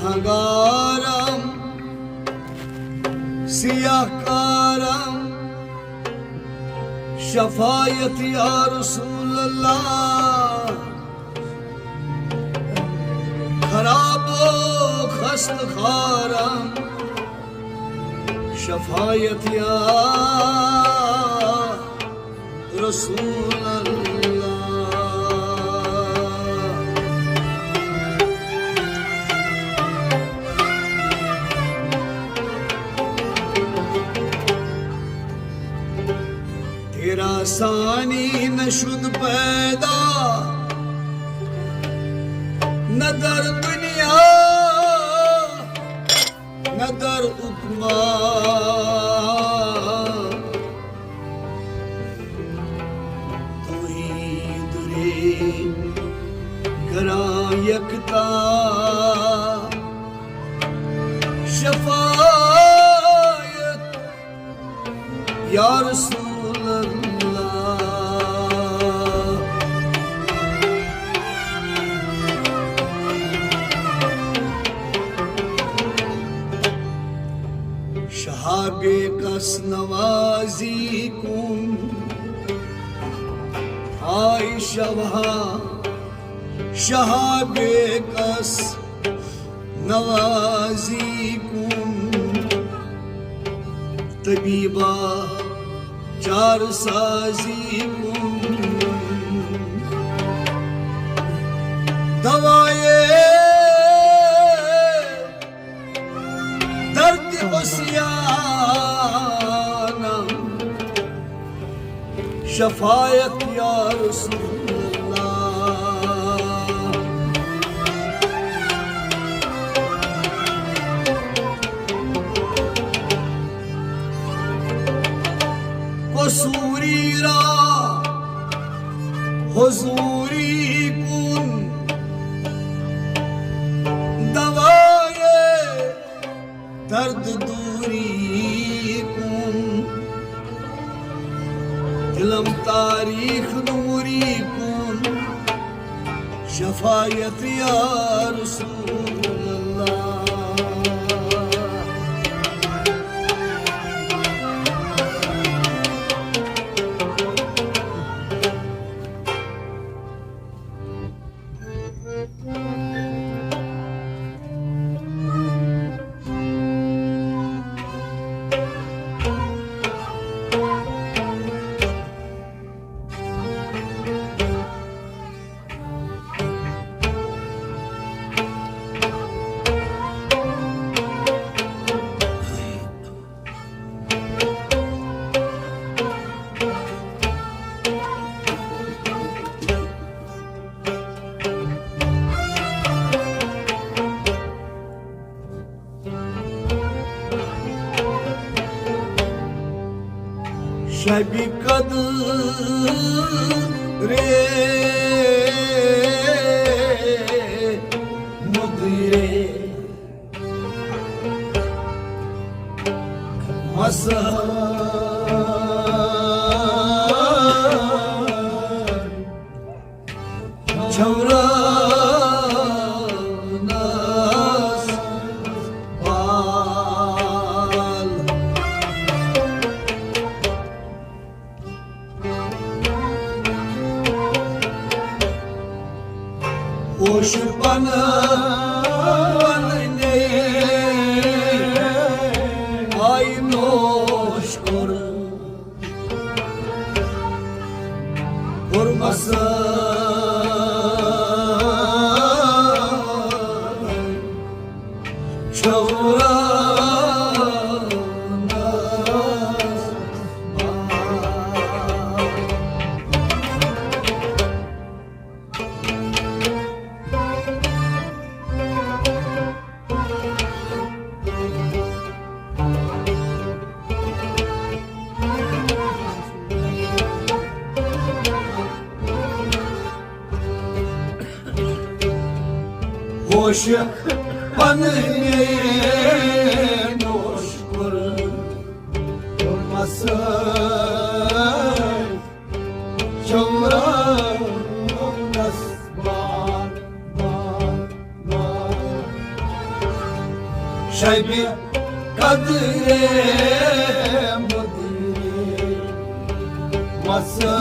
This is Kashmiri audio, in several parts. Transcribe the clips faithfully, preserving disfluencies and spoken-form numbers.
گناہگارم، سیاہ کارم، شفایت یا رسول اللہ، خراب و خست خارم، شفایت یا رسول اللہ۔ تیرا ثانی نہ شد پیدا، نہ در دنیا، نہ در عقبیٰ۔ توحید رے گراں یکتا، شفایت یا رسول اللہ۔ شہاب کس نوازی کن، آئی شوہاں شہاب کس نوازی کن، طبیبا چار سازی کن، دوائے درد عصیانم، شفایت یا رسول اللہ۔ قصوری را حضوری کن، دوائے درد دوری کن، دلم تاریخ نوری کن، شفایت یا رسول اللہ۔ شبِ قدرِ مدرِ مساء۔ چھورانس بال۔ ہوش پن پننے آئی نوش کر۔ حرمس چھورا ہوش پننے نوش کر مساء۔ چھورانس بال، بال، بال۔ شبِ قدرِ مدرِ مسٲے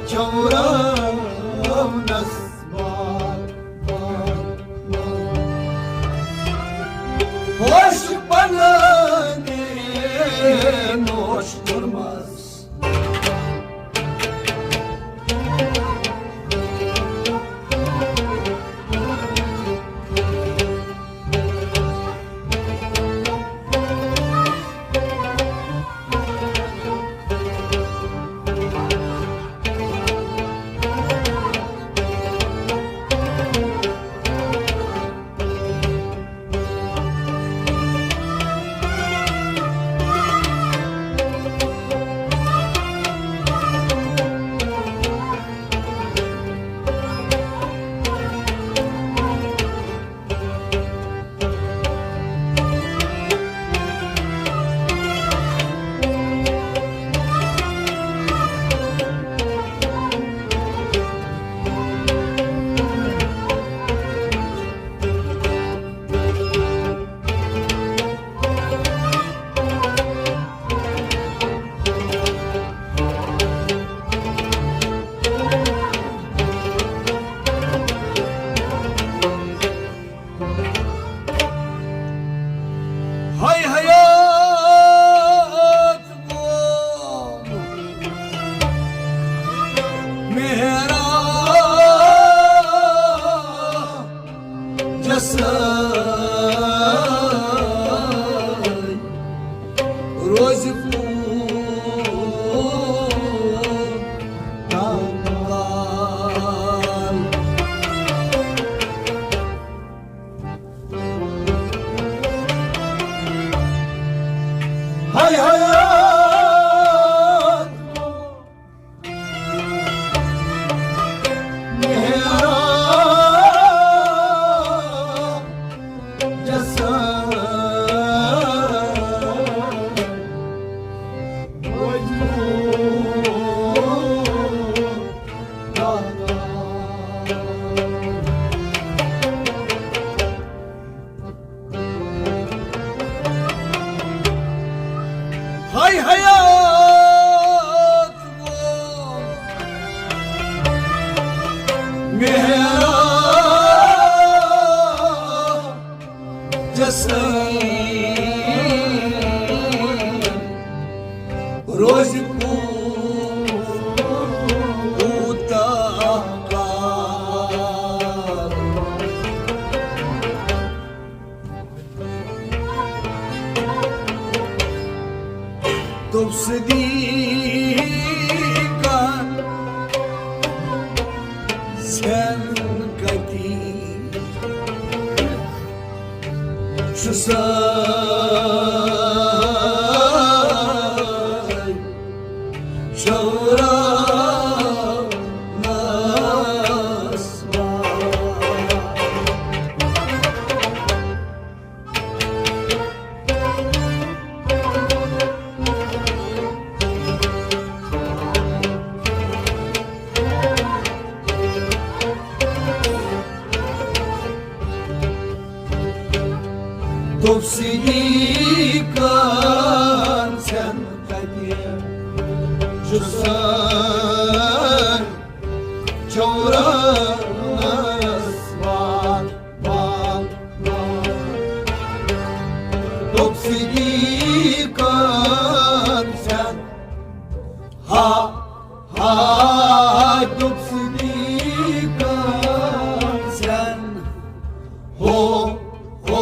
چورونس بار، بار، بار۔ ہوش پننے نوش کرمس۔ ہاے حیات گوٚو مہرا جسد روزِ پوٗت تنگال۔ ہاے ہاے مہرا جسد وجود دانا۔ ہاے حیات گوٚو مہرا جسد روزِ پوٗت تنگال۔ دوٚپ صدیقن ژھٮ۪ن کتی چھُ سٲے شورا نسوار۔ دوٚپ صدیقن ژھٮ۪ن کتہِ چھُ سٲے چورس وار، وار، وار۔ دوٚپ صدیقن ژھٮ۪ن ہا، ہا، دوٚپ صدیقن ژھٮ۪ن۔ ہو، ہو،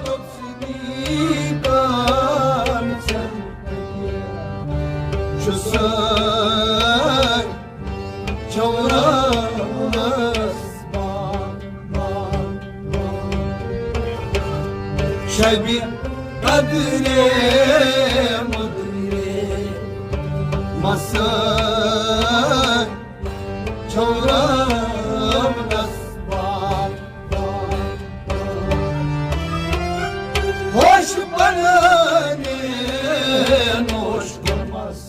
دوٚپ صدیقن ژھٮ۪ن۔ چھُ سٲے چورس بار، بار، بار۔ شبِ قدرِ مدرِ مسٲے چورس بار، بار، بار۔ ہوش پننے نوش کرمس۔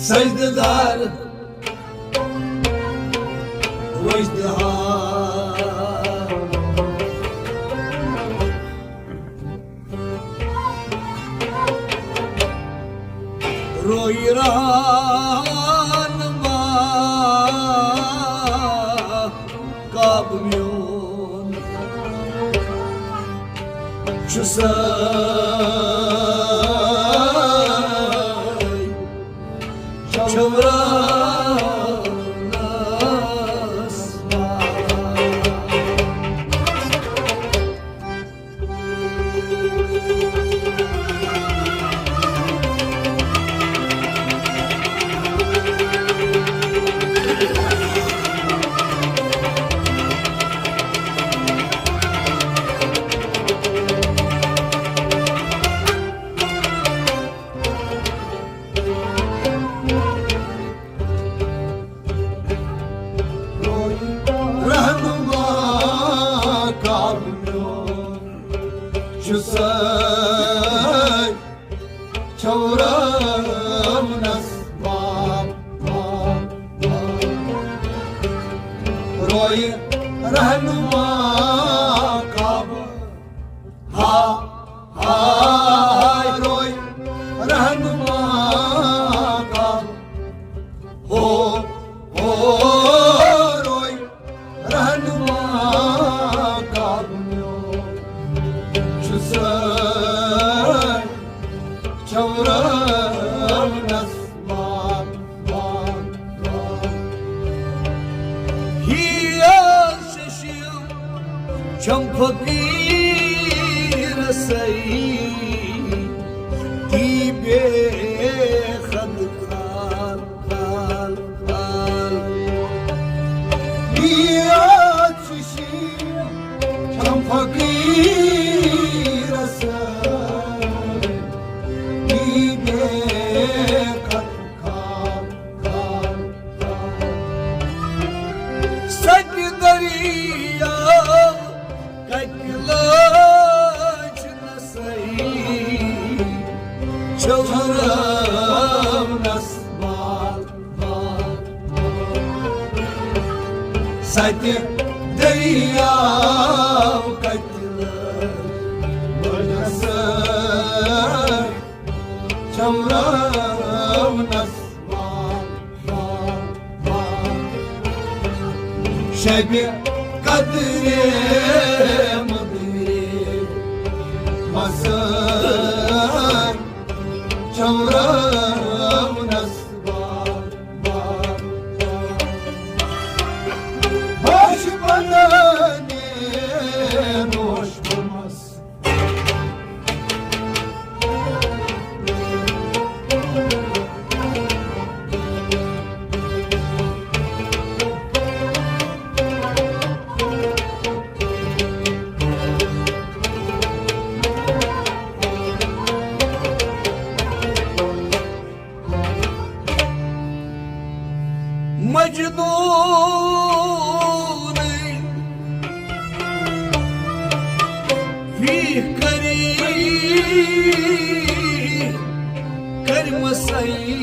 سجدٕ دار وجدہا۔ روی رہنما کعبہٕ میون چھُ سَے چھَورَس رہنما کعبہٕ میون چھُ سَے چھَورَس باب، باب، باب۔ روی رہنما کعبہٕ ہا، ہا، روی رہنما کعبہٕ۔ ہو، ہو، روی رہنما کعبہٕ میون چھُ سَے چھَورَس باب، باب، باب۔ ہی آس ششی چھم فقیرس سَے تی بے خد خال، خال، خال۔ ہی آس ششی چھم فقیرس سَے تی بے خد خال، خال، خال۔ سَتہِ دٔریاو کَتہِ لٲج نہ سَے چھَورَس بال، بال، بال۔ سَتہِ دٔریاو کَتہِ لٲج نہ سَے چھَورَس بال، بال، بال۔ شبِ قدرِ مدرِ مسَے چھَورَس بال، بال، بال۔ ہوش پننے نوش بمس مجنون وی کری کرمسائی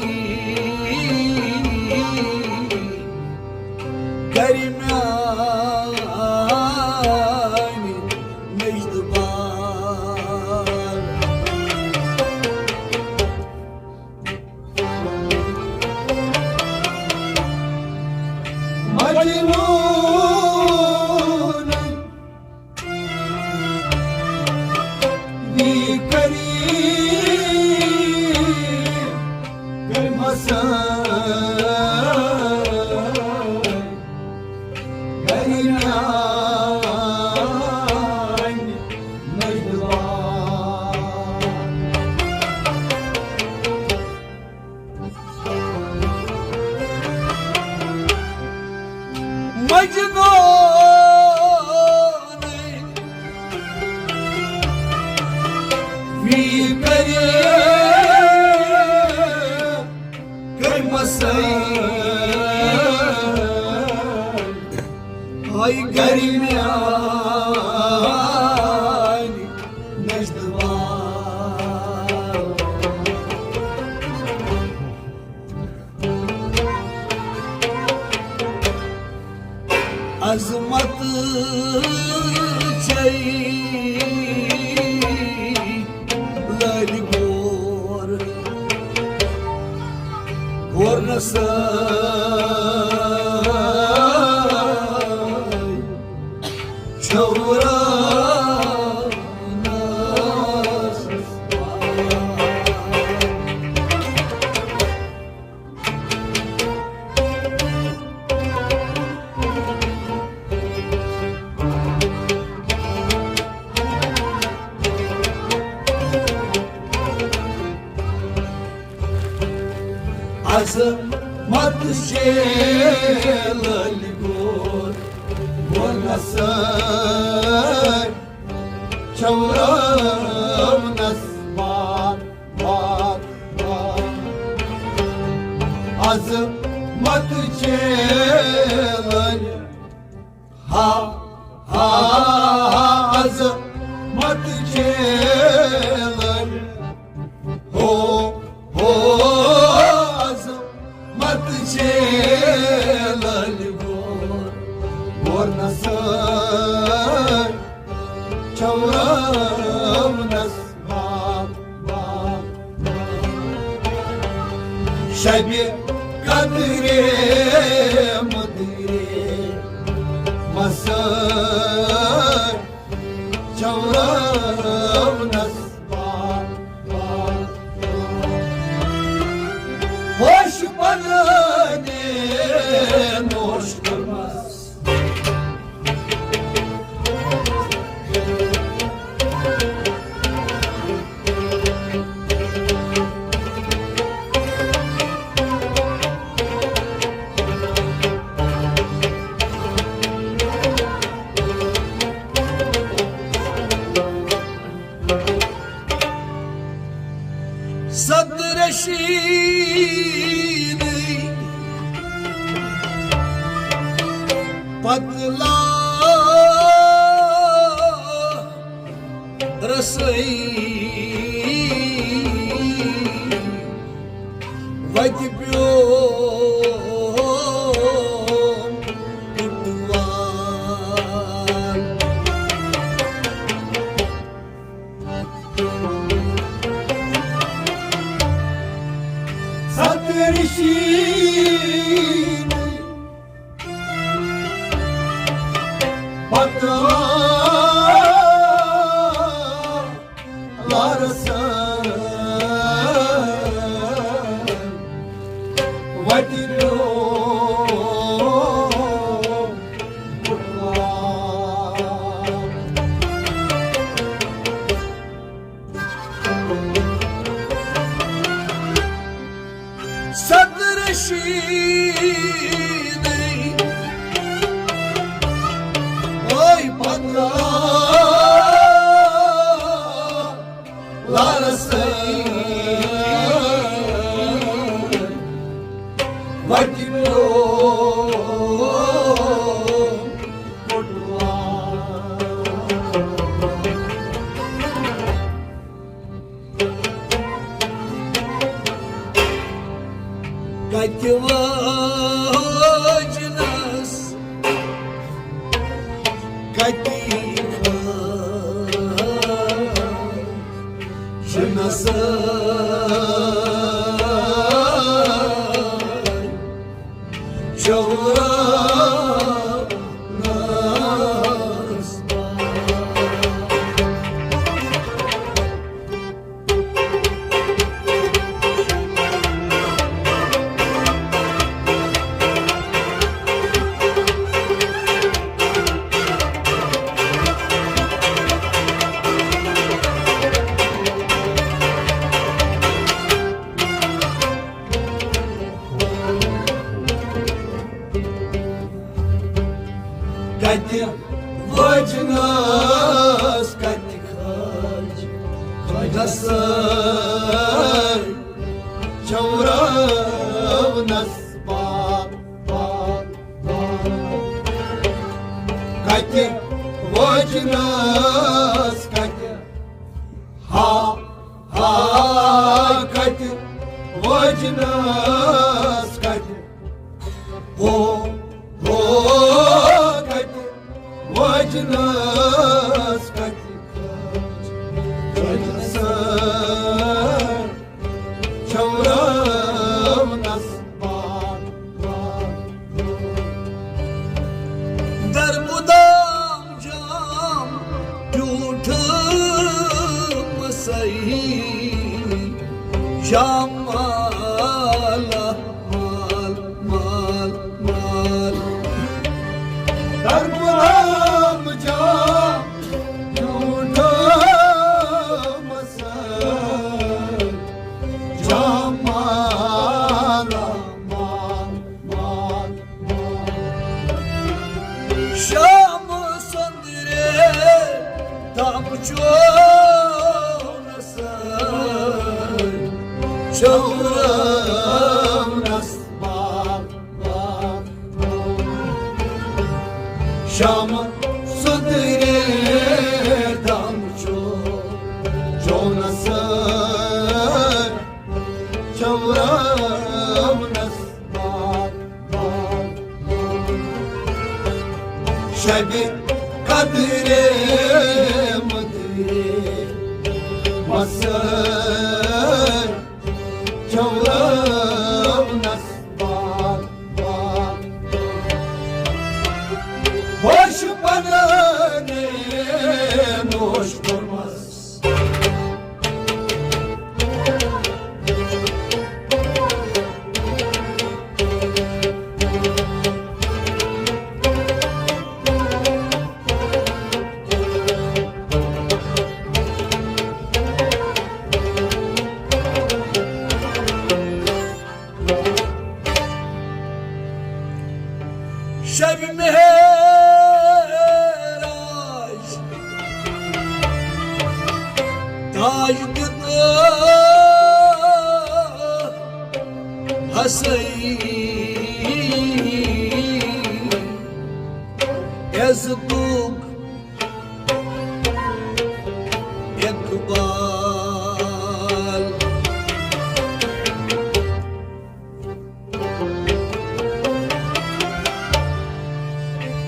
کرمیانی نجد بار۔ مجنون بی کری کرمسائی گرمیان نجد بار۔ مجنون وی کری کرمسائی آئی گرمیان نجد بار۔ سٲے چھورا عظمت شیلن گور ونسن چورونس بار بار بار۔ عظمت شیلن ہا ہا ہا عظمت شیلن ہو ہو عظمت شیلن گور ونسن چورونس بار بار۔ شبِ قدرِ مدرِ مسٲے چورونس بار بار۔ ہوش پننے نوش کرمس۔ صدر رشید پتلا رسئی وتہِ پیوم فٹوال۔ صدر رشید پتلا لارسن وتہِ پیوم فٹوال۔ صدر رشید اے پتلا لارسن وتہِ پیوم فٹوال۔ کتہِ وٲجنس کتہِ خٲر چھُنس۔ کتہِ وٲجنس کتہِ کھٲج، کھٲجنس سٲے چورونس بار بار بار۔ کتہِ وٲجنس کتہِ ہا ہا کتہِ وٲجنس کتہِ ہو ہو کتہِ وٲجنس کتہِ کھٲج، کھٲجنس سٲے چورونس بار صحیح۔ شاہ مال، مال، مال، مال۔ در غلام جان جھوٹا مسل۔ شاہ مال، مال، مال۔ شام سندرے دم چونس، چورونس بار بار۔ شام سندرے دم چو، چونس، چورونس بار بار۔ شبِ قدرِ مدرِ مسل چورونس بار بار۔ ہوش پننے نوش کرمس۔ شب معراج تاج دتا حسین عزتک اقبال۔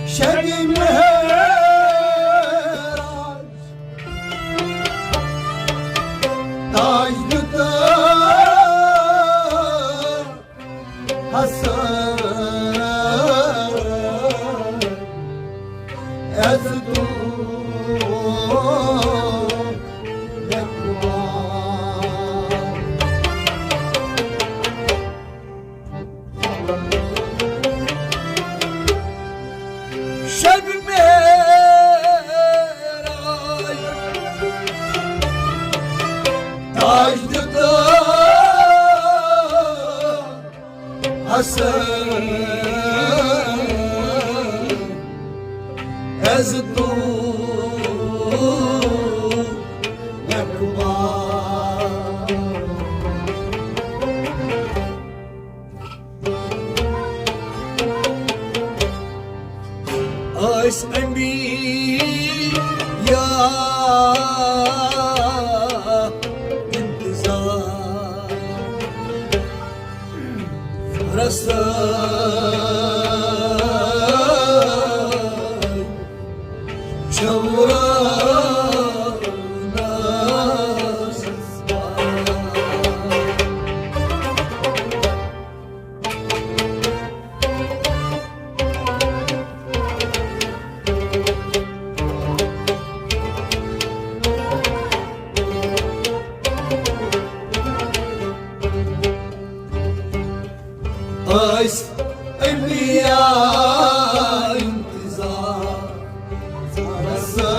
شبِ معراج تاج دتا حسن عزتک اقبال۔ شب معراج تاج دتا حسن عزتک اقبال۔ ٲسۍ انبیا انتظار رسٲے۔ ٲسۍ انبیا انتظار رسٲے۔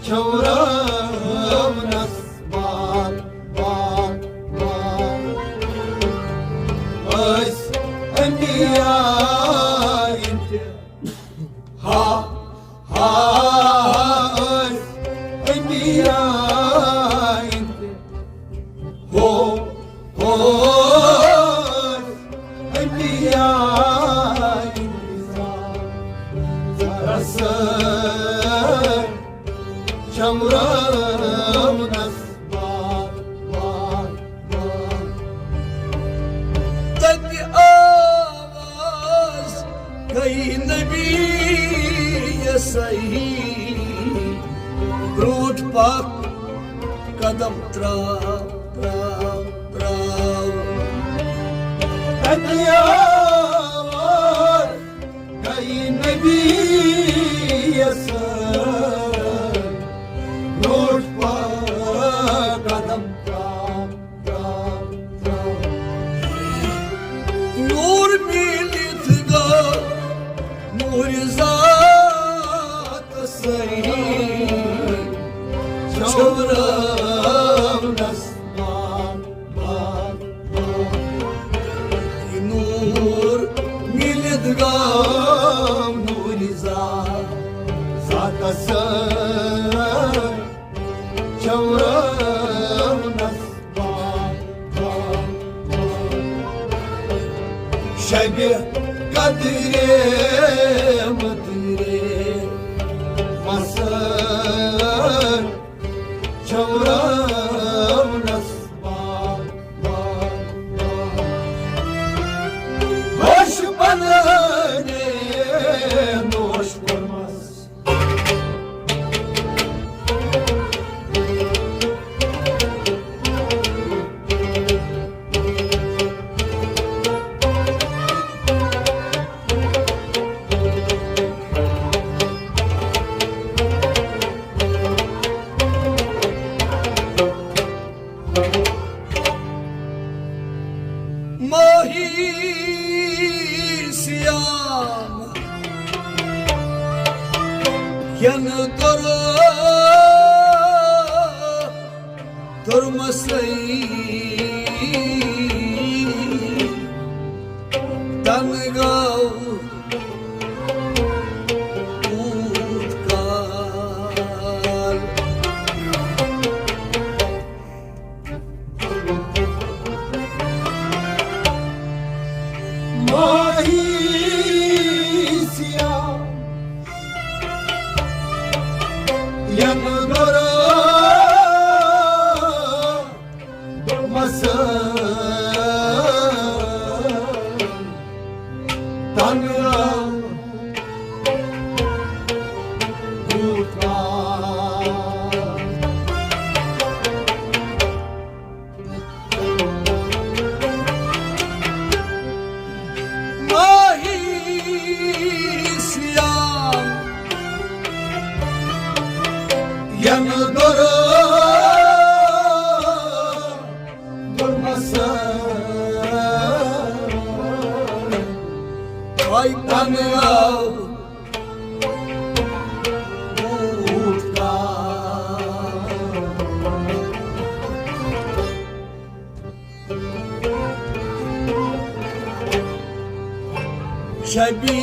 چھورونس بار بار بار۔ ٲسۍ انبیا انتظار ہا ہا ٲسۍ انبیا انتظار۔ ہو ہو ٲسۍ انبیا انتظار رسٲے۔ چھورونس بار بار بار۔ تتہِ آواز گٔیہِ نبی یسہی۔ برونٛٹھ پکھ قدم تراو تراو تراو۔ تتہِ آواز گٔیہِ نبی یسہی۔ چھوراونس بار بار بار۔ نور مِلِتھ گوٚو نوٗرِ ذات، ذاتس سۭتۍ چھوراونس بار بار بار۔ شبِ قدرِ مدرِ مسا چھوراونس بار بار بار۔ ہوش پننے نوش کوٚرمس۔ ماہی سیام ین کرو ترمسے تنگاو اوت کال۔ ماہی سیاہ ین گرو مسا تنگاو اوت کال۔ ماہی سیام ین گرو گرمسا آی تنگاو اوت کال۔ شبی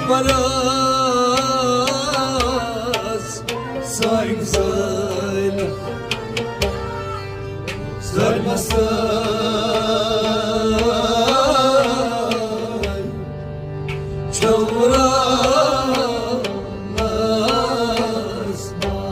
براس سٲنۍ زٲلۍ، زٲلۍ مسٲلۍ چھوراونس بار۔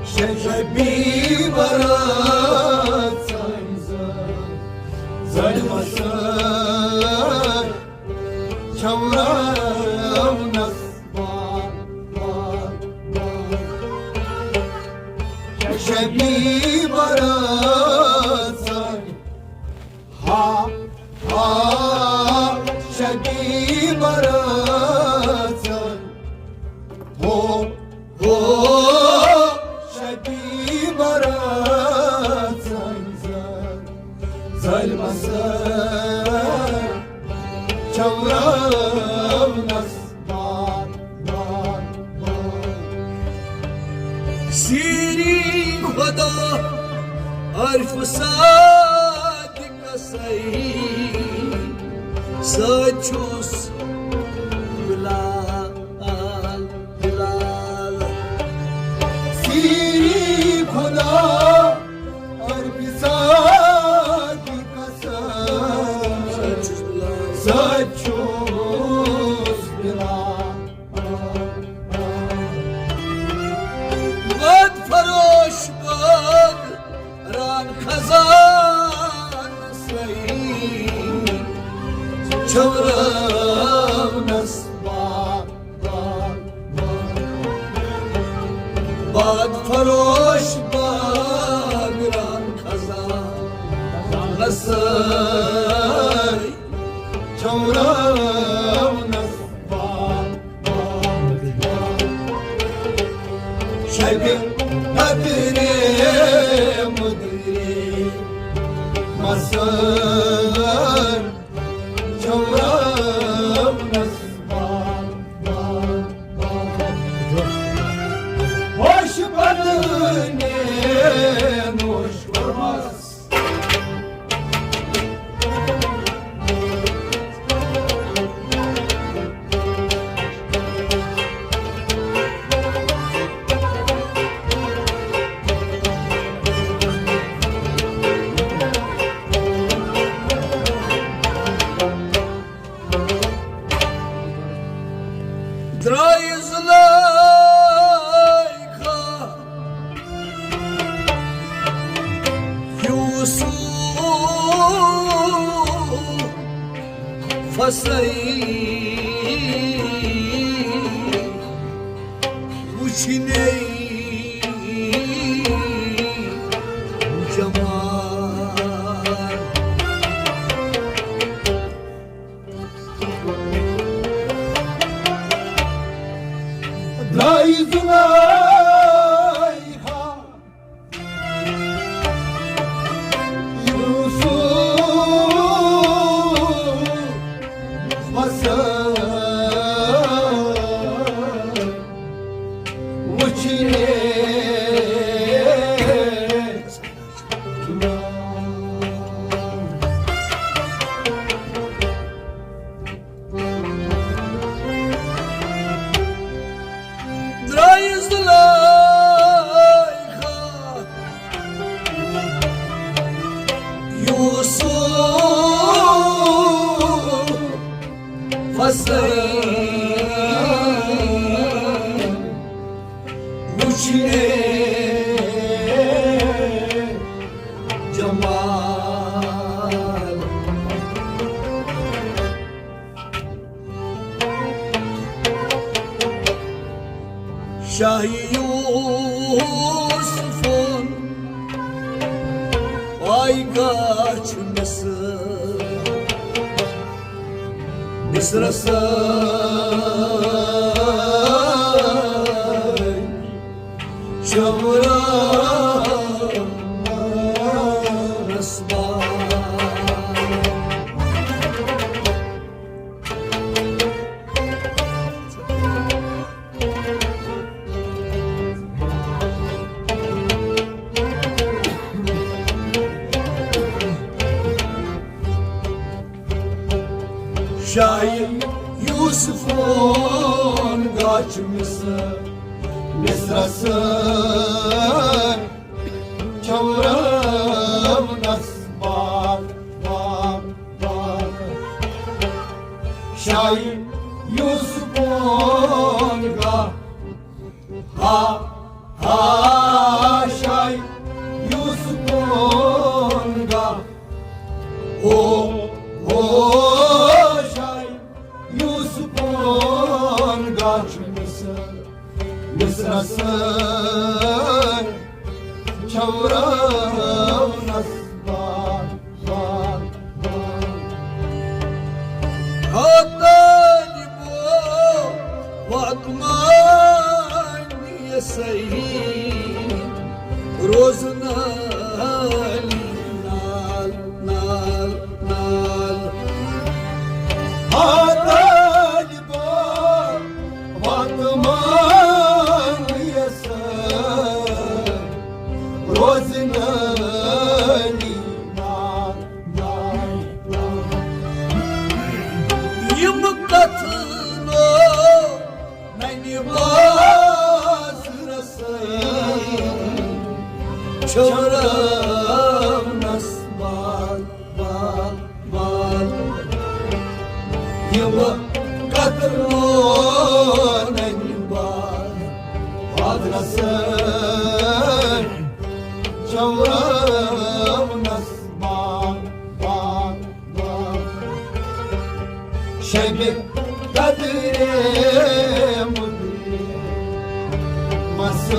شبی برات سٲنۍ زٲلۍ، زٲلۍ مسٲلۍ چھوراونس بار بار بار۔ شبی برات سٲنۍ ہا ہا شبی برات سٲنۍ۔ ہو ہو شبی برات سٲنۍ زٲلۍ، زٲلۍ مسٲلۍ چھوراونس بار بار بار۔ سیری خدا عارف صادق سۭتۍ چھُس بلال، بلال۔ سیری خدا عارف صادق سۭتۍ، سۭتۍ چھُس بلال۔ واد فروش باد ران خزان سۭتۍ چھوراونس بار بار بار۔ باد فروش باگران خزانس سۭتۍ چوراونس باد، باد، باد۔ شبِ قدرِ مدرِ مسٲر چوراونس باد، باد، باد۔ ہوش بدنے نوش کوٚرمس۔ درٛاے زُلیخا یوسفس وچھنے جمال۔ درٛاے زُلیخا یوسفس وچھنے۔ درٛاے زُلیخا یوسف وسے وچھنے جمال۔ شاہ یوسفُن پایگاہ چھُ مصر، مصرس سۭتۍ چوراونس باد۔ شاہ یوسفُن گاہ چھُ مصر، مصرس سۭتۍ چوراونس باد، باد، باد۔ شاہ یوسفُن گاہ، ہا، ہا، شاہ یوسفُن گاہ، ہو، ہو، شاہ یوسفُن گاہ چھُ مصر، مصرس سۭتۍ چوراونس باد، باد، باد۔ ہا طالبو واتمان یسہی روزنالی نال، نال، نال۔ ہا طالبو واتمان یسہی روزنالی نال، نال، نال۔ یِم کتھٕ نو ننہِ بازرس چوراونس باد، باد، باد۔ یِم کتھٕ نو ننہِ بازرس چوراونس باد، باد۔ شبِ قدرِ مدرِ مسٲ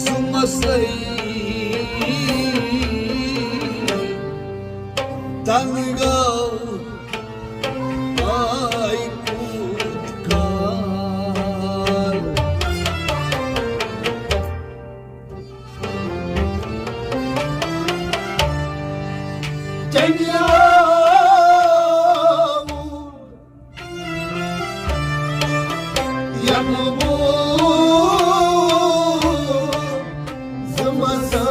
زُمَسَے تَنہٕ گوٚو آے کوٗت کال۔ چنٛگیو ینہٕ بہٕ زُمَسَے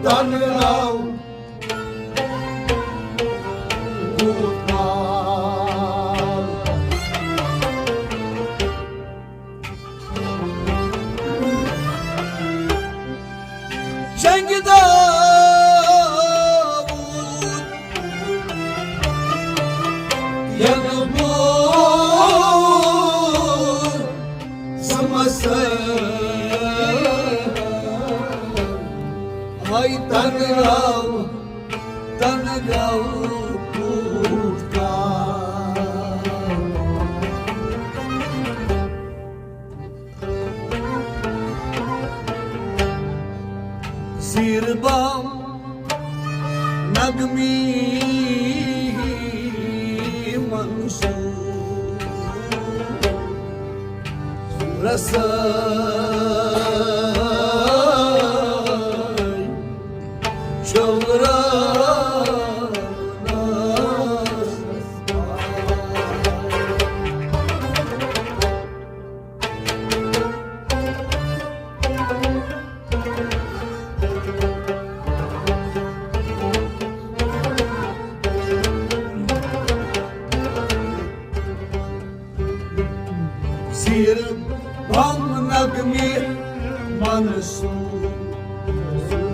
تَنہٕ گوٚو کوٗت کال۔ چنٛگہِ داوود ینہٕ بہٕ زُمَسَے آے تَنہٕ گوٚو، تَنہٕ گوٚو کوٗت کال۔ زیٖرٕ بام نغمی منصور رسٲے چورانس۔ زیٖرٕ بام نغمہِ منصور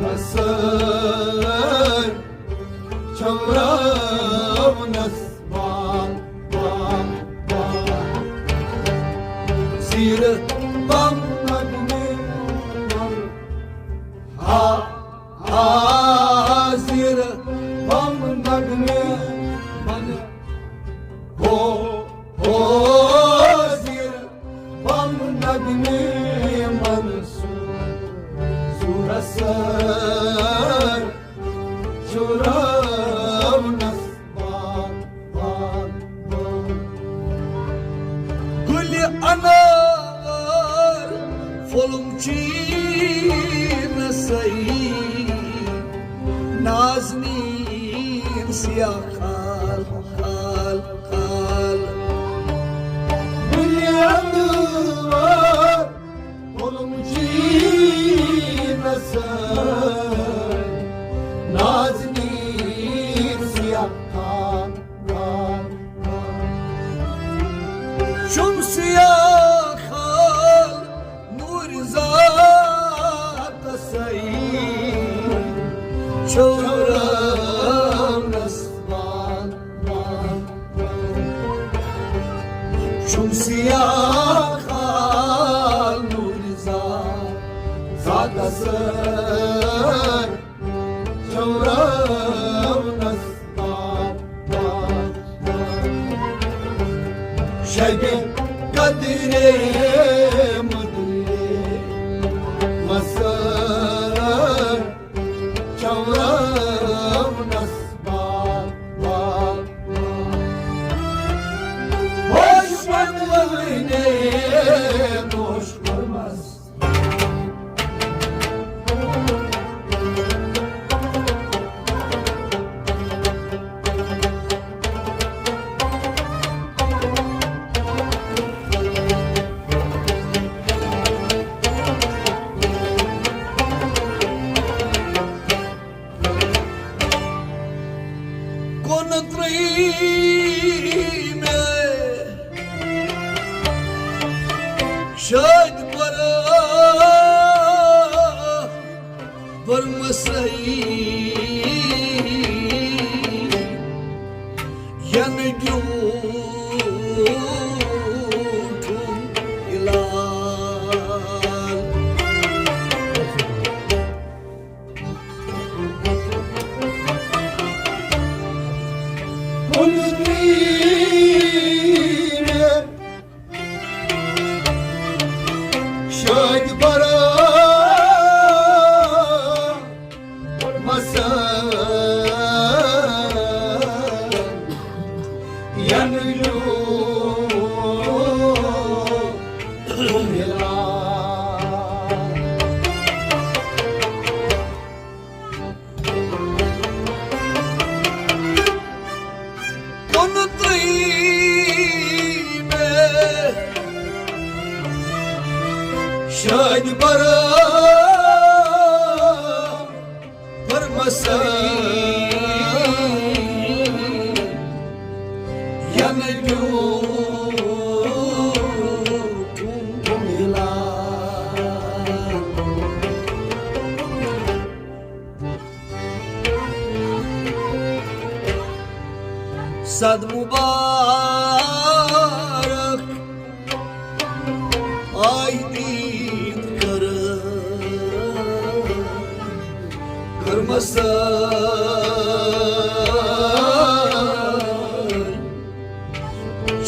رسٲے چورانس بان، بان، بان۔ زیٖرٕ بام نغمہِ، ہا، ہا، زیٖرٕ بام نغمہِ، من، ہو، ہو، زیٖرٕ بام نغمہِ منصور رسٲے چورانس بان، بان، بان۔ گُلہِ انوار پھوٚلُم چیٖنسٕے نازنیٖن سیاہ خال، خال، خال۔ گُلہِ انوار پھوٚلُم چیٖنسٕے نازنیٖن سیاہ خال، خال، خال۔ چھُم سیاہ خال نوٗرِ ذاتسٕے چھورانس بان، بان، بان۔ چھُم سیاہ خال نوٗرِ ذاتسٕے چورانس بان، بان، بان۔ شبِ قدرِ مدرِ مسٲے چورانس بان، بان، بان۔ ہوش من وٲنۍ نوش کوٚرمس۔ کُن ترٛٲوۍ مےٚ شٲدۍ برٲتھ بٔرمٕژے ینہٕ ڈیوٗٹھُن ہلال۔ کُن ترٛٲوۍ کُنترٕہمہِ شادِ برا پرمسن ین دیو ملا۔ صد مبارک آئی عید کر، کرمس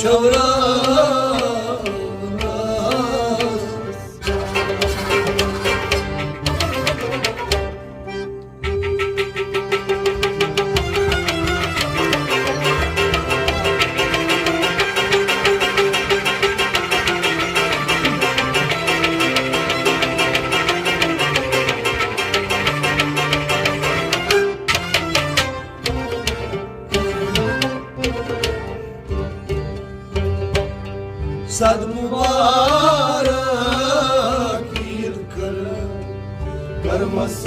چھورا۔ صد مبارک عید کر، کرمس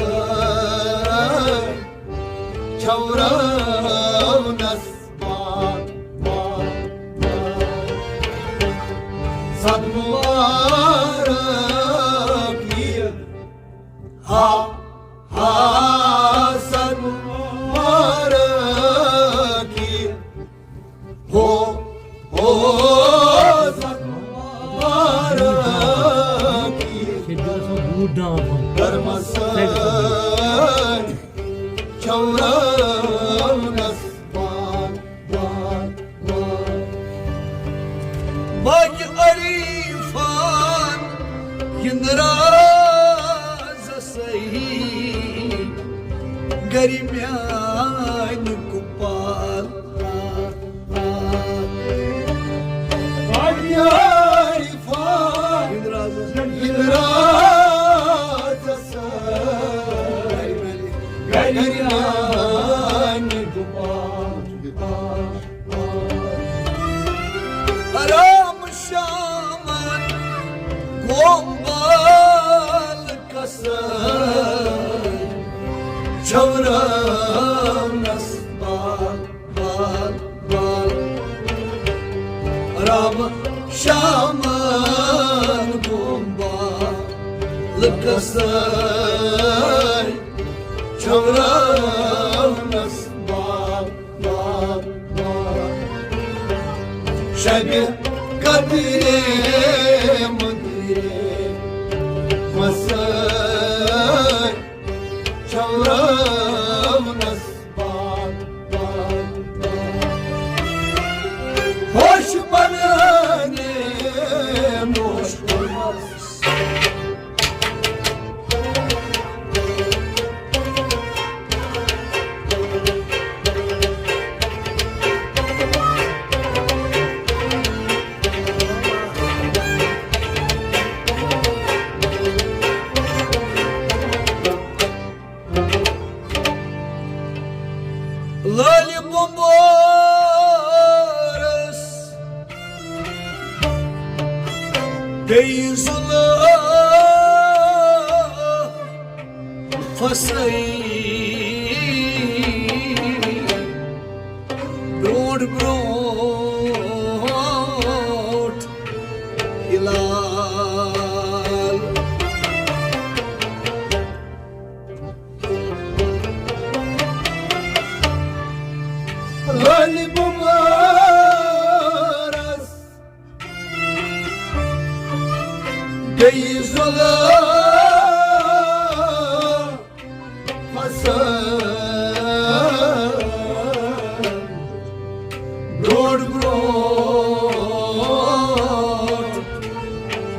چھورونس بار، بار، بار۔ صد مبارک عید، ہا، ہا، صد مبارک عید۔ ہو، ہو، زنوار کی ییٚتہِ چھُ آسان بوٗٹ ڈاوُن۔ گرمس چورانس بار، بار، بار۔ باقی عریفان یِنہٕ راز صحیح گرِ میانہِ کُپال۔ حرام شامن گومبال کسر چھورانس بال، بال، بال۔ رام شامن گومبا لکسر چھورانس بال، بال، بال۔ شبِ قدرِ مدرِ مسر چھورانس بال، بال، بال۔ ہوش بنانے نوش کرمس۔ لالِ بمبارس بیٚیہِ زُلہٕ فصٲیی برونٛٹھ برونٛٹھ ہلال۔ لالِ بمبارس گٔیہِ زُلہٕ فصل برونٛٹھ برونٛٹھ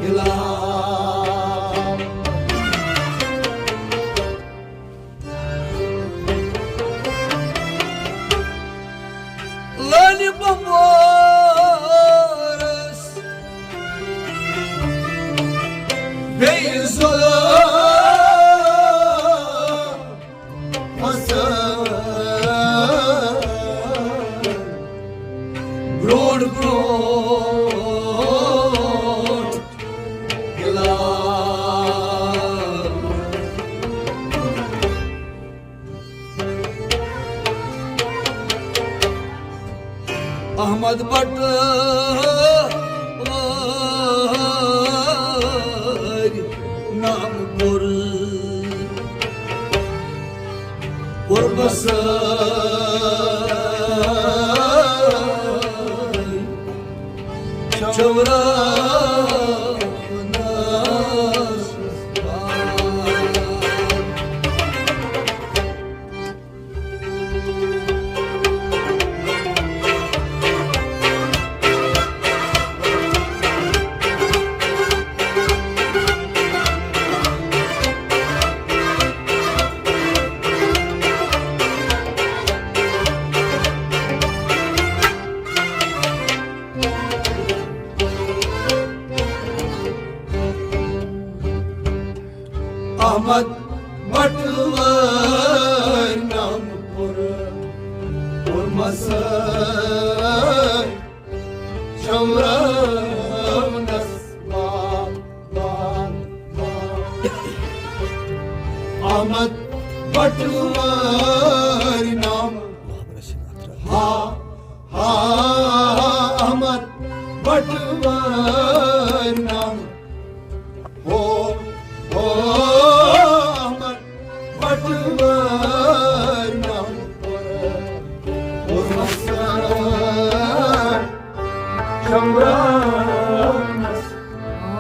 ہلال۔ لالِ بمبارس احمد بٹ نام پور قربس چورا احمد بٹوٲرۍ نام پور، پور مسٲے چورونس بابا۔ احمد بٹوٲرۍ نام، ہا، ہا، احمد بٹوٲرۍ نام۔